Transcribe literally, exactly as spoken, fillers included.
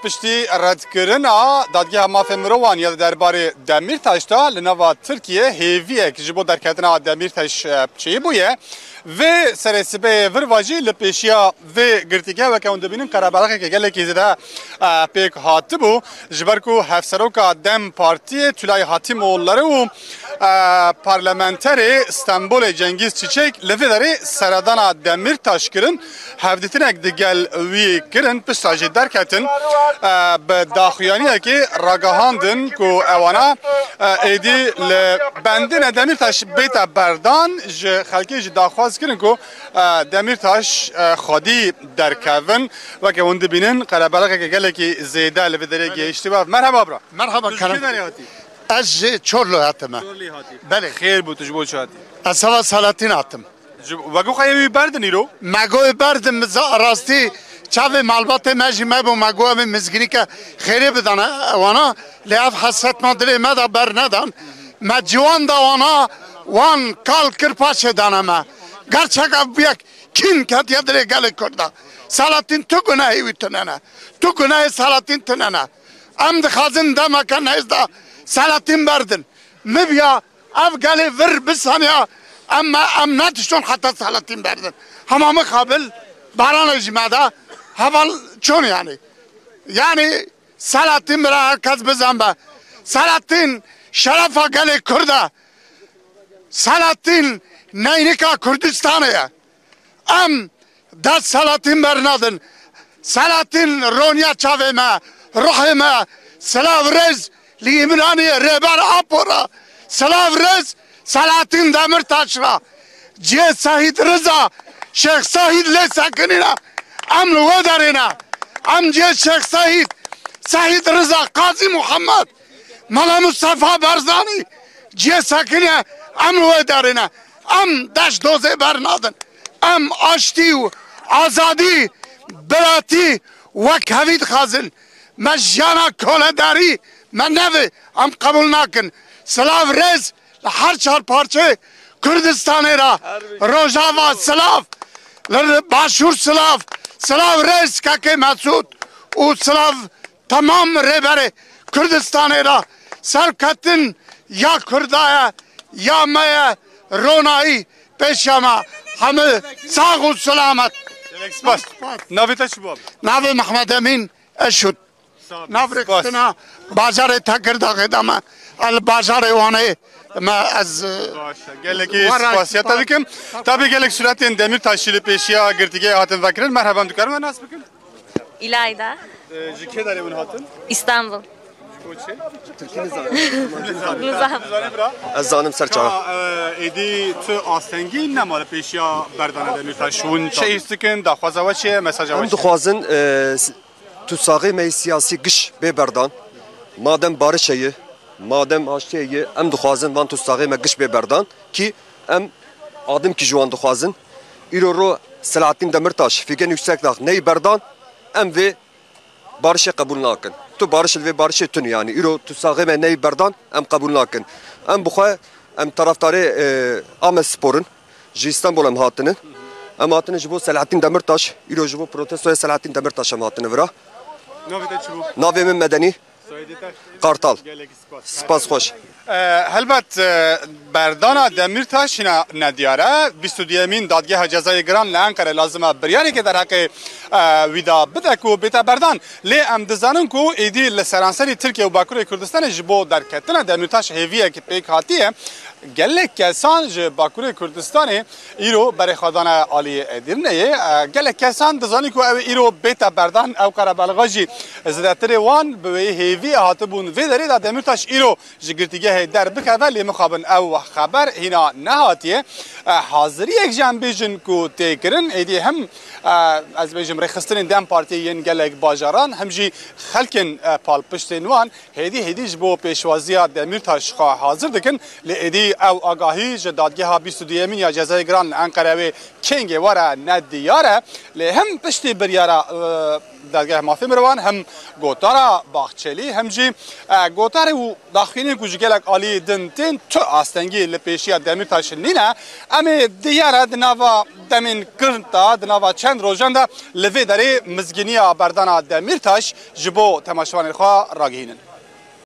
Piştî redkirina Dadgeha Mafê Mirovan ya li derbarê Demîrtaş de li nava Tirkiyê hêviyek ji bo derketina Demîrtaş, e, çêbûye. Vê serê sibê vir ve jî li pêşiya vê girtîgehê weke hûn dibînin qerebelxeke gelekî zêde, e, pêk hatibû. Ji ber ku Hevseroka DEM Partiyê Tülay Hatîmoğulları û, e, parlamenterê Stenbolê Cengiz Çiçek li vê derê seredana Demîrtaş kirin. Hevdîtinek digel wî kirin, pişta jî derketin, e, bi daxuyaniyekê ragihandin ku ewana, e, êdî li bendine Demîrtaş bête berdan, ji xelkê jî daxwaz kirin ku, e, Demîrtaş, e, xwedî derkevin. Weke hûn dibînin, qerebelxeke gelekî zêde li vê derê gihiştibe. Merheba bira. Merheba, Tu ji kerem. Kê derê hatî? Ez ji Çorlu hatime. Çorlî hatî. Belê. Xêr bû, tu ji bo çi hatî? Ez seba Selahattin hatim. Ji, we got xwe yê wî berdin îro? Me got berdim, za-, rastî çavê malbatê me jî me bû, me got em ê mizgînîke xêrê bidane wana, lê ev hesret ma dilê me de bernedan. Me ciwan da wana, wan kal kir paşê dane me. Gerçek ev bûyek kîn ketiye dilê gelê Kurda. Selahattin tu gunehê wî tunene. Tu gunehê Selahattin tunene. Em dixwazin demeke nêz de Selahattin berdin. Mibiya ev gelê vir bisaniya, em, em netişton heta Selahattin berdin. Hema mixabil barana jî me de heval çon yani. Yani Selahattin bira herkes bizan be. Selahattin şerefa gelê Kurd e. Selahattin neynika Kurdistanê ye. Em dest Selahattin bernadin. Selahattin roniya çavê me, ruhê me. Silav rêz li Îmranî Rêber Apo re. Silav rêz Selahattin Demirtaş re. Cihê Sehîd Riza, Şêx Sehîd lê sekinîne. Em li wê derê ne. Em cihê Şêx Sehîd, Sehîd Riza, Qazî Muhammed, Mela Mustafa Barzanî cihê sekinîne, em li wê derê ne. Em deş dozê bernadin. Em aştî û azadî, biratî, wekhevî dixwazin. Me jiyana koledarî me nevê, em qebûl nakin. Silav rêz li her çar parçeyê Kurdistanê re. Rojava silav, li Başûr silav, silav rêz Kekê Mesûd û silav temam rêberê Kurdistanê re. Serketin ya Kurda ye, ya me ye, ronayî pêşiya me. Hemî sax û selamet. Gelek spas. Navê te çi bû abi? Navê Mehmed Emîn Eşût. Sağ ol. Nav rêxistina bajarê Tekirdaxê de me. El bajarê Wanê me ez, e, Baş e. Gelekî spasiya te dikim. Tabii gelek suretên Demîrtaşî li pêşiya girtîgehê hatin vekirin. Merhaba, em dikarin we nas bikin? İlayda. Ee, ji kê derê hûn hatin? İstanbul. Ji bo çi? Nizam. Nizam. Nizam. Nizam, bira. Ez zanim ser çawa. Ka, e, êdî tu astengî nema li pêşiya berdana Demîrtaş. Hûn çi hîs dikin? Daxwaza we çi ye? Mesaja we çi ye? Em dixwazin, e, s-, tusaxê me yê siyasî giş bê berdan. Madem barişe ye, madem aştiyê ye, em dixwazin van tusaxê me giş bê berdan. Kî em adimkî ji wan dixwazin. Îro ro Selahattin Demirtaş, Figen Yüksekdağ neyî berdan, em vê barişê qebûl nakin. Tu bariş li vê barişê tun yanî. Îro tu saxê me neyî berdan, em qebûl nakin. Em bi xwe, em taraftarê, e, Amedspor in. Ji Îstanbul em hatinin. Em hatinin ji bo Selahattin Demirtaş. Îro ji bo protestoya Selahattin Demirtaş em hatine vira. Navê te çi bû? Navê min Medenî. Soyadê te? Kartal. Gelekî spas. Spas xweş. E, helbet, e, berdana Demîrtaş hîna nediyar e. Bîst û duyemîn Dadgeha Cezayê Giran li Enqere lazim e biryarekê derheqê, e, wî de bide ku bête berdan. Lê em dizanin ku êdî li seranserî Tirkiye û Bakurê Kurdistanê ji bo derketina Demîrtaş hêviyek pêk hatiye. Gelek kesan ji Bakurê Kurdistanê îro berê xwe dane aliyê Edirneyê. E, gelek kesan dizanin ku ew ê îro bête berdan, ew qerebelxa jî zêdetirê wan bi wê hêviyê hatibûn vê derê de Demîrtaş îro ji girtîgehê derbikeve, lê mixabin ew xeber hîna nehatiye. E, haziriyek jî em bêjin ku tê kirin, êdî hem, e, ez bêjim rêxistinên DEM Partiyê yên gelek bajaran, hem jî xelkên, e, palpiştên wan hêdî hêdî ji bo pêşwaziya Demîrtaş xwe hazir dikin, lê êdî Ew agahî ji dadgeha bîst û duyemîn ya cezayê giran li Enqere wê kengê were ne diyar e, lê him piştî biryara, e, Dadgeha Mafê Mirovan him gotara Baxçelî him jî, e, gotarê û daxuyaniyên ku ji gelek alî din tên tu astengî li pêşiya Demîrtaş nîne. Em ê diyar e di nava demên girt de, di nava çend rojan de li vê derê mizgîniya berdana Demîrtaş ji bo temaşevanên xwe ragihînin.